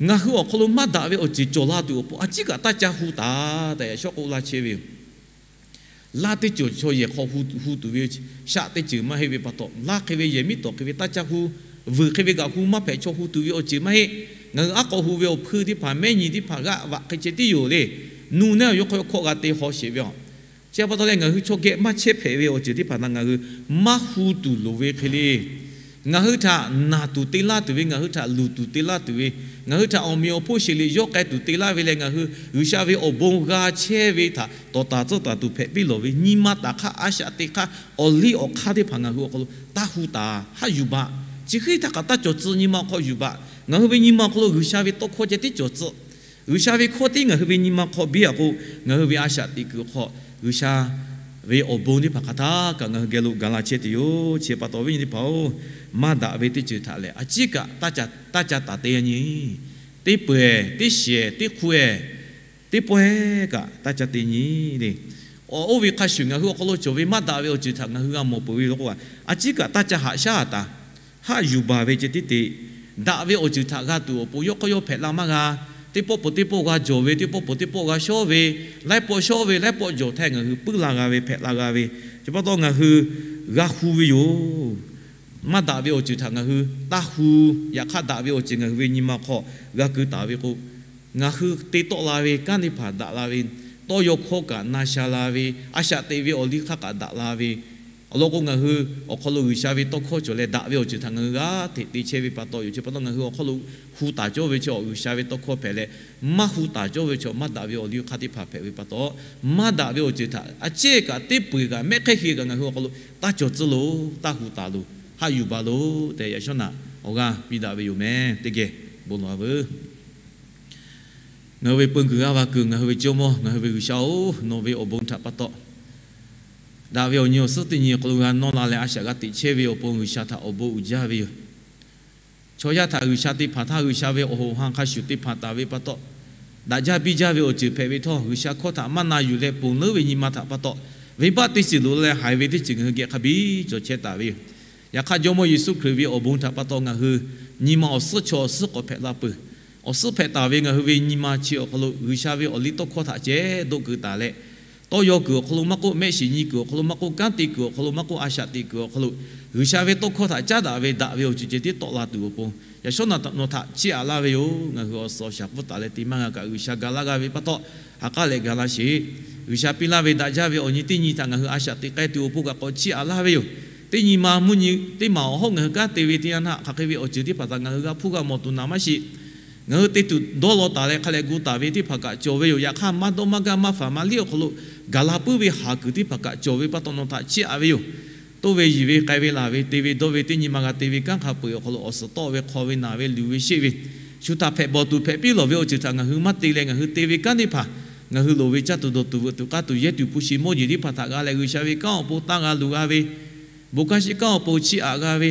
ngaˬ hui awˬ hk'aw lo maˇ daꞈ ve awˬ ceuˬ cawˬ la tuˬ awˬ pon a ciˉ kaꞈ taˇ ca hu taˍ tehꞈ yaꞈ shawˉ k'oˆ laˇ chehˇ ve yoˬ. Laˇ teˇ ceuˬ chaw yehˬ hk'aw hu tuˬ ve, shaˆ teˇ ceuˬ maˇ heˆ ve pa taw, laˇ hk'e ve yehˬ miˉ tawˍ hk'e ve taˇ ca hu. Vuiˬ hk'e ve kaꞈ hu maˇ hpehꞈ. Chaw hu tuˬ ve awˬ ceuˬ maˇ heˆ. Ngaˬ hui aˉ k'awꞈ hu ve awˬ hpui teˇ hpaˍ, mehˉ nyi teˇ hpaˍ, g'aˆ vaꞈ hk'e ceh tiˉ yoˬ le. Nu neˉ yawˇ hk'aw hkawˆ g'a te haw sheˍ ve a. Chi pa taw leh ngaˬ hui chaw geh maˇ chehˇ hpehꞈ ve awˬ ceuˬ teˇ hpaˍ htaꞈ ngaˬ hui maˇ hu tuˬ loˍ ve hk'e le. Ngaˬ hui htaꞈ naˬ tuˬ te laˇ tuˬ ve, ngaˬ hui htaꞈ luˬ tuˬ te laˇ tuˬ ve, ngaˬ hui htaꞈ awˬ meꞈ awˬ hponˇ sheˍ liꞈ yawˇ k'ai tuˬ te laˇ ve leh, ngaˬ hui G'uiˬsha ve awˬ bon g'a chehˇ ve htaꞈ tawˍ taˍ tcuhˇ taˍ tuˬ hpehꞈ piˇ lawˬ ve nyi ma taˍ hk'aˇ, a shaꞈ teꞈ hk'aˇ, awˬ liˇ awˬ hk'aˇ teˇ hpaˍ ngaˬ hui awˬ hk'aw lo taˇ hu taˍ. Haˆ yuˬ baˬ. Chi hk'e htaˇ kaꞈ taˇ cawˬ tcuh. Nyi ma awˬ hk'aw yuˬ baˬ. Ngaˬ hui ve nyi ma awˬ hk'aw lo G'uiˬsha ve tawˇ hkawˇ ceh tiˉ cawˬ tcuh. G'uiˬsha ve hkawˇ tiˉ ngaˬ hui ve nyi ma hk'aw biˇ a k'o, ngaˬ hui ve a shaꞈ teꞈ kuiˬ awˬ hk'aw G'uiˬsha ve awˬ bon teˇ hpaˍ hk'aˬ htaˇ kaꞈ ngaˬ hui geh lo gaˬ la chehˇ tuˬ yoˬ. Chi pa taw viˉ nyi teˇ hpaˍ-oˬ, maˇ daꞈ ve teˇ ceuˬ htaꞈ lehˬ a ciˉ kaꞈ taˇ ca taˍ te a nyi. Teˇ peu-eˬ, teˇ shehˍ, teˇ hk'u-eˬ, teˇ pawehˇ kaꞈ taˇ ca te nyi le. Awˬ oˇ ve hk'a shuˍ ngaˬ hui awˬ hk'aw lo cawˬ ve maˇ daꞈ ve awˬ ceuˬ htaꞈ ngaˬ hui g'a mawˬ peuˬ ve lo k'o, a ciˉ kaꞈ taˇ ca haꞈ shaˉ taˍ. Haˆ yuˬ baˬ ve ceh tiˉ te. Daꞈ ve awˬ ceuˬ htaꞈ g'a tuˬ awˬ pon yawˇ hk'aˇ yawˇ hpehꞈ la maˇ g'a. Teˇ pawˆ peuˬ teˇ pawˆ g'a jawˬ ve, teˇ pawˆ peuˬ teˇ pawˆ g'a shawˉ ve, laiˉ pawˆ shawˉ ve, laiˉ pawˆ jawˬ htaˇ ngaˬ hui puiˉ la g'a ve, hpehꞈ la g'a ve, chi pa taw ngaˬ hui g'a hu ve yoˬ. Maˇ daꞈ ve awˬ ceuˬ htaꞈ ngaˬ hui taˇ hu. Yaꞈ hk'aˇ daꞈ ve awˬ ceuˬ ngaˬ hui ve nyi ma hk'aw g'a keu taˍ ve k'o, ngaˬ hui te tawˆ la ve kanˉ teˇ hpaˍ daꞈ la ve, tawˇ yaw hkawˇ kaꞈ na sha la ve, a shaꞈ teꞈ ve awˬ liˇ hk'aˇ kaꞈ daꞈ la ve, awˬ lawn k'o, ngaˬ hui awˬ hk'aw lo G'uiˬsha ve tawˇ hkawˇ cawˬ leh daꞈ ve awˬ ceuˬ htaꞈ ngaˬ hui g'a hteꞈ te chehˇ ve pa taw yoˬ. Chi pa taw ngaˬ hui awˬ hk'aw lo hu taˍ cawˇ ve chaw G'uiˬsha ve tawˇ hkawˇ hpehꞈ leh, maˇ hu taˍ cawˇ ve chaw maˇ daꞈ ve awˬ liˇ hk'aˇ teˇ hpaˍ hpehꞈ ve pa taw, maˇ daꞈ ve awˬ ceuˬ htaꞈ a ciˉ kaꞈ teˇ peu-eˬ kaꞈ mehˆ hk'ehˇ hk'e kaꞈ ngaˬ hui awˬ hk'aw lo taˇ cawˬ tcuh loˬ, taˇ hu taˍ loˬ, haˆ yuˬ baˬ loˬ tehꞈ yaꞈ shawˉ naꞈ awˬ g'aˇ piˇ daꞈ ve yoˬ meh. Teˇ geh bon lawˬ a veuˬ. Ngaˬ hui ve peu kuiˬ g'aˇ va kuiˬ, ngaˬ hui ve Jawˇmawˇ, ngaˬ hui ve G'uiˬsha-oˬ, nawˬ ve awˬ bon htaꞈ pa taw, daꞈ ve awˬ nyi awˬ suhˉ teˇ nyi awˬ hk'aw lo g'a nawˇ la leh a shaꞈ g'a teꞈ chehˇ ve awˬ pon G'uiˬsha htaꞈ awˬ bon uiˍ jaˇ ve yoˬ. Chaw yaˇ htaꞈ G'uiˬsha te hpanˍ htaˇ, G'uiˬsha ve awˬ hoꞈ ha hk'a shuˍ te hpanˍ taˍ ve pa taw, daꞈ jaˇ biˇ jaˇ ve awˬ ceuˬ hpehꞈ ve htawˇ, G'uiˬsha hkawˇ htaꞈ maˇ na yuˬ leh ponˬ leuˉ ve nyi ma htaꞈ pa taw, venˇbaˆ teˇ ceuˬ loꞈ leh haiˬ ve teˇ ceuˬ ngaˬ hui geh hk'a biˇ cawˬ chehˇ taˍ ve yoˬ. Yaꞈ hk'aˇ, Jawˇmawˇ Yeˍsuˆ Hkriꞈ ve awˬ bon htaꞈ pa taw ngaˬ hui nyi ma awˬ suhˉ chaw awˬ suhˉ k'awꞈ hpehꞈ la peuˬ. Awˬ suhˉ hpehꞈ taˍ ve ngaˬ hui ve nyi ma chi awˬ hk'aw lo G'uiˬsha ve awˬ liˇ tawˇ hkawˇ htaꞈ ceh doˆ keu taˍ leh, tawˇ yaw kuiˬ awˬ hk'aw lo maˇ k'oˆ, mehˆ shiˍ nyi kuiˬ awˬ hk'aw lo maˇ k'oˆ, kanˉ te kuiˬ awˬ hk'aw lo maˇ k'oˆ, a shaꞈ teꞈ kuiˬ awˬ hk'aw lo G'uiˬsha ve tawˇ hkawˇ htaꞈ caˉ daꞈ ve daꞈ ve awˬ ceuˬ ceh tiˉ tawˆ la tuˬ awˬ pon, yaꞈ shawˉ naꞈ nawˬ htaꞈ chiˇ aꞈ laˇ ve yoˬ. Ngaˬ hui awˬ suhˍ awˬ shaˍ pfuhˇ taˍ leh te maˇ g'a kaꞈ, G'uiˬsha ga laˇ g'a ve pa taw, ha k'aˉ leh ga laˇ sheˍ. G'uiˬsha piˇ laˇ ve daꞈ jaˇ ve awˬ nyi teˇ nyi htaꞈ ngaˬ hui a shaꞈ teꞈ k'ai tuˬ awˬ pon kaꞈ k'awꞈ chiˇ aꞈ laˇ ve yoˬ. Teˇ nyi ma mvuhˇ nyi teˇ maˬ awˬ hawˉ ngaˬ hui kanˉ te ve teˇ yanˇ htaˇ, hk'aˬ hk'e ve awˬ ceuˬ teˇ hpaˍ htaꞈ ngaˬ hui g'a hpuˇ g'a mawˬ tuˬ naˍ maˇ shiˍ. Ngaˬ hui te tuˬ dawˇ law taˍ leh hk'a leh gu taˍ ve teˇ hpaˍ kaꞈ cawˬ ve yoˬ. Yaꞈ hk'aˇ, maˇ dawˇ maˇ gaˇ maˇ faˍ maˇ liˇ awˬ hk'aw lo gaˬ la puiˉ ve haˍ kuiˬ teˇ hpaˍ kaꞈ cawˬ ve pa taw nawˬ htaꞈ chiˇ aꞈ ve yoˬ. Toˇ ve yiˬ ve k'ai ve laˬ ve te ve dawˇ ve teˇ nyi ma g'a te ve kanˉ hk'a peu-eˬ awˬ hk'aw lo awˬ suhˍ tawˆ ve hk'aw ve naˬ ve luˬ ve sheˆ ve, shu htaꞈ hpehꞈ bawˬ tuˬ hpehꞈ piˇ lawˬ ve awˬ ceuˬ htaꞈ ngaˬ hui maˇ te leh, ngaˬ hui te ve kanˉ teˇ hpaˍ, ngaˬ hui loˍ ve caˇ tuˬ dawˬ tuˬ veuꞈ tuˬ k'aˇ tuˬ yehˇ tuˬ hpu shi mawˇ jeˬ teˇ hpaˍ htaꞈ g'a leh, G'uiˬsha ve kanˉ awˬ pon tanˇ g'a luˬ g'a ve, bon kanˇ shiˉ kanˉ awˬ pon chiˇ aꞈ g'a ve,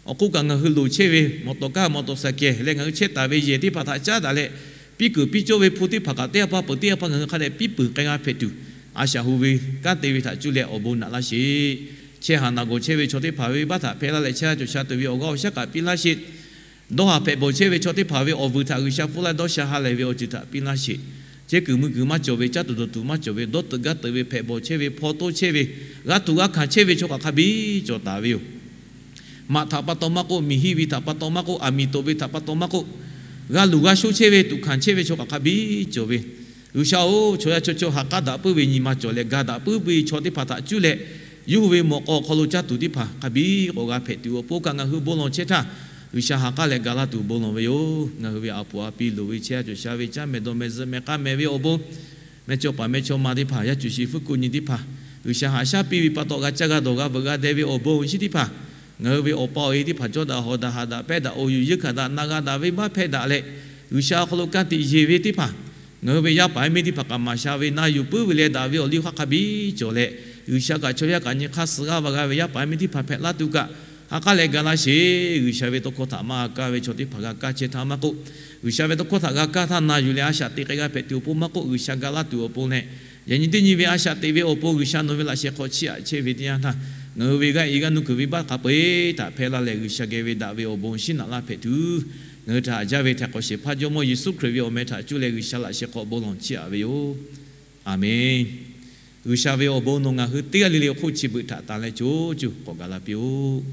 awˬ hk'oˆ kaꞈ ngaˬ hui loˍ chehˇ ve mawˬ tawˍ kaˇ mawˬ tawˍ saˍ kehˬ leh ngaˬ hui chehˇ taˍ ve yehˬ teˇ hpaˍ htaꞈ caˉ daꞈ leh, piˇ kuiˬ piˇ cawˇ ve hpu teˇ hpaˍ kaꞈ teˇ a pa peuˬ teˇ a pa ngaˬ hui hk'a dehꞈ piˇ peuˬ k'ai g'a hpehꞈ tuˬ, a shaꞈ hu ve kanˉ te ve htaꞈ cuˇ leh awˬ bon naꞈ laˇ sheˍ. Chehˇ haˍ naˬ gawˬ chehˇ ve chaw teˇ hpaˍ ve venˇbaˆ htaꞈ hpehꞈ laˇ leh, chehˇ ha cawˬ sha tuˬ ve awˬ g'aˇ awˬ shaˉ kaꞈ piˇ laˇ sheˍ. Dawˇ haˍ hpehꞈ bawˬ chehˇ ve chaw teˇ hpaˍ ve awˬ vuiˬ htaꞈ G'uiˬsha pfuhˇ laˇ dawˇ sha ha lehˬ ve awˬ ceuˬ htaꞈ piˇ laˇ sheˍ. Chehˇ kuiˬ mui kuiˬ maˇ cawˬ ve, caˇ tuˬ dawˬ tuˬ maˇ cawˬ ve, dawˇ teuꞈ gaˇ teuꞈ ve hpehꞈ bawˬ chehˇ ve, hpaw toˇ chehˇ ve, g'aˇ tuˬ g'aˇ hkanˍ chehˇ ve chaw hk'aˬ hk'aˇ biˇ cawˬ taˍ ve yoˬ. Maꞈ htaꞈ pa taw maˇ k'oˆ, miˬ hiˆ ve htaꞈ pa taw maˇ k'oˆ, aˬ miˍ toꞈ ve htaꞈ pa taw maˇ k'oˆ, g'a luˬ g'a shoˉ chehˇ ve, tuꞈ hkanˍ chehˇ ve chaw hk'aˬ hk'aˇ biˇ cawˬ ve, G'uiˬsha-oˬ, chaw yaˇ chaw chaw ha k'aˉ daꞈ puiˉ ve nyi ma cawˬ leh ga daꞈ puiˉ ve chaw teˇ hpaˍ htaꞈ cuˇ leh, yawˇ hui ve mawꞈ k'aw awˬ hk'aw lo caˇ tuˬ teˇ hpaˍ hk'aˬ biˇ k'awꞈ g'a hpehꞈ tuˬ awˬ pon kaꞈ ngaˬ hui bon lawˬ chehˇ htaˇ, G'uiˬsha ha k'aˉ leh ga laˇ tuˬ bon lawˬ ve yoˬ. Ngaˬ hui ve a poˍ a pi loˍ ve chehˇ a cawˬ sha ve caˇ mehˍ dawˇ mehˍ zuhꞈ mehˍ k'aˇ mehˍ ve awˬ bon, mehˇchawˇ paˍ mehˇchawˇma teˇ hpaˍ, yaˇ cuˬ shi fuˉ kuˆ nyi teˇ hpaˍ, G'uiˬsha haꞈ shaˉ piˇ ve pa taw g'a caˇ g'a dawˬ g'a veuꞈ g'a deh ve awˬ bon awˬ shinˉ teˇ hpaˍ, ngaˬ hui ve awˬ pa awˬ e teˇ hpaˍ cawˇ daꞈ hawˍ daꞈ haꞈ daꞈ pehˇ daꞈ awˬ yuˬ yeunˇ hkanˍ daꞈ na g'a daꞈ venˇbaˆ hpehˇ daꞈ leh, G'uiˬsha awˬ hk'aw lo ka tiꞈ yeˬ ve teˇ hpaˍ, ngaˬ hui ve yaˇ paˍ yaˇ miˇ teˇ hpaˍ kaꞈ maˍ sha ve na yuˬ puiˉ ve leh daꞈ ve awˬ liˇ hk'aˇ hk'a biˇ cawˬ leh, G'uiˬsha kaꞈ chaw yaˇ kaꞈ nyi hk'aˇ suh g'aˇ va g'a ve yaˇ paˍ yaˇ miˇ teˇ hpaˍ hpehꞈ laˇ tuˬ kaꞈ, ha k'aˉ leh ga laˇ sheˍ. G'uiˬsha ve tawˇ hkawˇ htaꞈ maˇ kaˇ ve chaw teˇ hpaˍ g'a kaˇ chehˇ htaˇ maˇ k'oˆ, G'uiˬsha ve tawˇ hkawˇ htaꞈ g'a kaˇ htaˇ na yuˬ leh a shaꞈ teꞈ k'ai g'a hpehꞈ tuˬ awˬ pon maˇ k'oˆ, G'uiˬsha ga laˇ tuˬ awˬ pon leh, yaꞈ nyi teˇ nyi ve a shaꞈ teꞈ ve awˬ pon G'uiˬsha nawˬ ve laꞈ sheh hk'aw chiˇ aꞈ chehˇ ve teˇ yanˇ htaˇ, ngaˬ hui ve g'aˇ e g'aˇ nuˇ kuiˬ venˇbaˆ hk'a peu-eˬ htaꞈ hpehˇ laˇ leh G'uiˬsha geh ve daꞈ ve awˬ bon shinˉ naꞈ laˇ hpehꞈ tuˬ, ngaˬ hui htaꞈ haꞈ jaˇ ve htaiˍ hk'awꞈ shehˍ hpaˇ Jawˇmawˇ Yeˍsuˆ Hkriꞈ ve awˬ meh htaꞈ cuˇ leh G'uiˬsha laꞈ sheh hk'aw bon lawˬ chiˇ aꞈ ve yoˬ. Aˬmenˍ. G'uiˬsha ve awˬ bon nawˬ ngaˬ hui teˇ g'aˇ le le awˬ hk'oˆ chi beuꞈ htaꞈ tanˬ leh co cuˇ k'awꞈ gaˬ la piˇ-oˆ.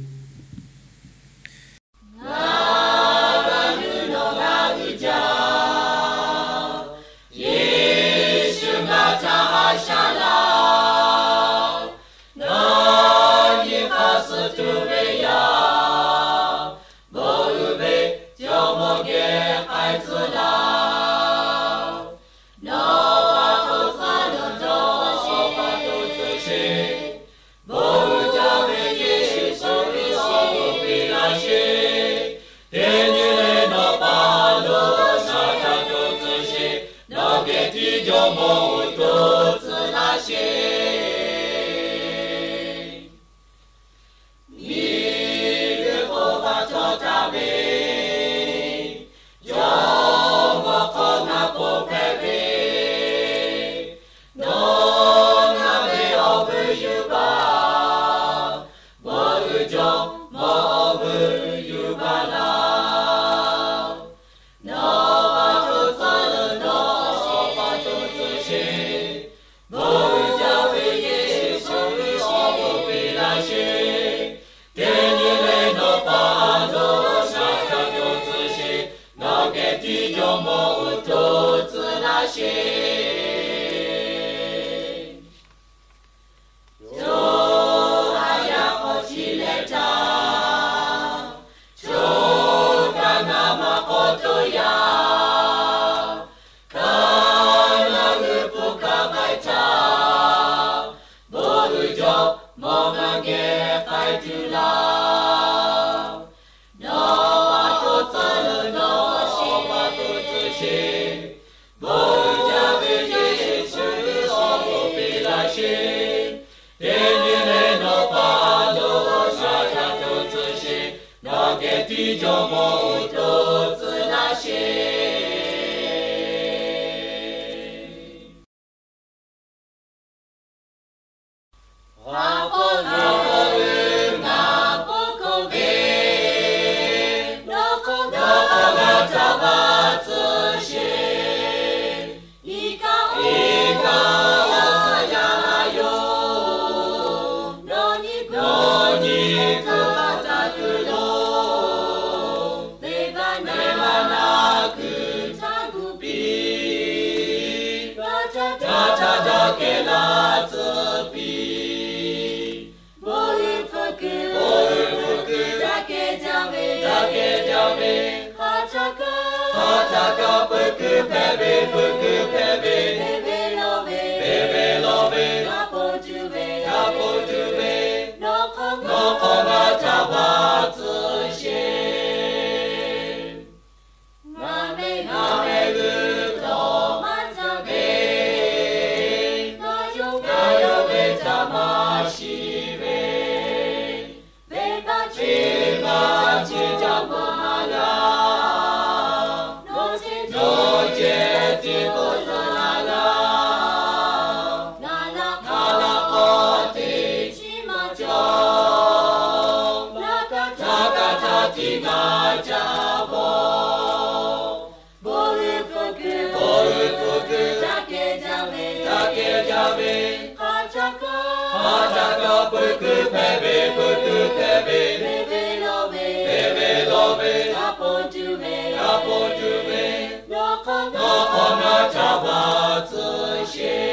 kehˬ jaˇ ve, hk'aˬ htaˇ kaꞈ, hk'aˬ htaˇ kaꞈ pui kuiˬ hpehꞈ ve, pui kuiˬ hpehꞈ ve, te ve lawˇ ve, te ve lawˇ ve, yaꞈ paw tuˬ ve, yaꞈ paw tuˬ ve, nawˬ hk'aw, nawˬ hk'aw ngaˬ caˇ baˬ tcuh sheˍ.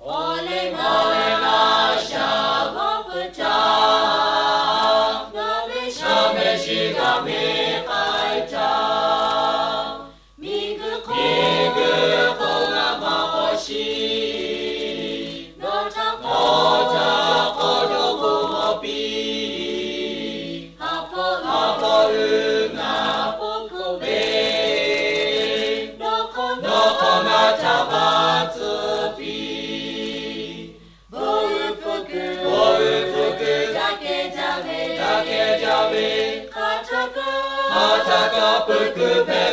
Awˬ leh ngaˬ leh laˇ shaˍ g'awˇ peuˬ htaˇ, ngaˬ meh shaˍ meh shiˍ g'a meh k'ai htaˇ, miˬguiˬ hk'oˆ, miˬguiˬ hk'oˆ g'a maˇ k'awꞈ shiˍ. Nawˬ htaꞈ k'awꞈ, nawˬ htaꞈ k'awꞈ dawˇ k'o mawˬ piˇ. Haꞈ pawˆ, haꞈ pawˆ uiˍ ngaˬ pawˆ hk'oˆ ve, nawˬ hk'aw, nawˬ hk'aw ngaˬ caˇ baˬ tcuh piˇ. Bon uiˍ hpu kuiˬ, bon uiˍ hpu kuiˬ, daꞈ kehˬ jaˇ ve, daꞈ kehˬ jaˇ ve, hk'aˬ htaˇ kaꞈ, hk'aˬ htaˇ kaꞈ pui kuiˬ hpehꞈ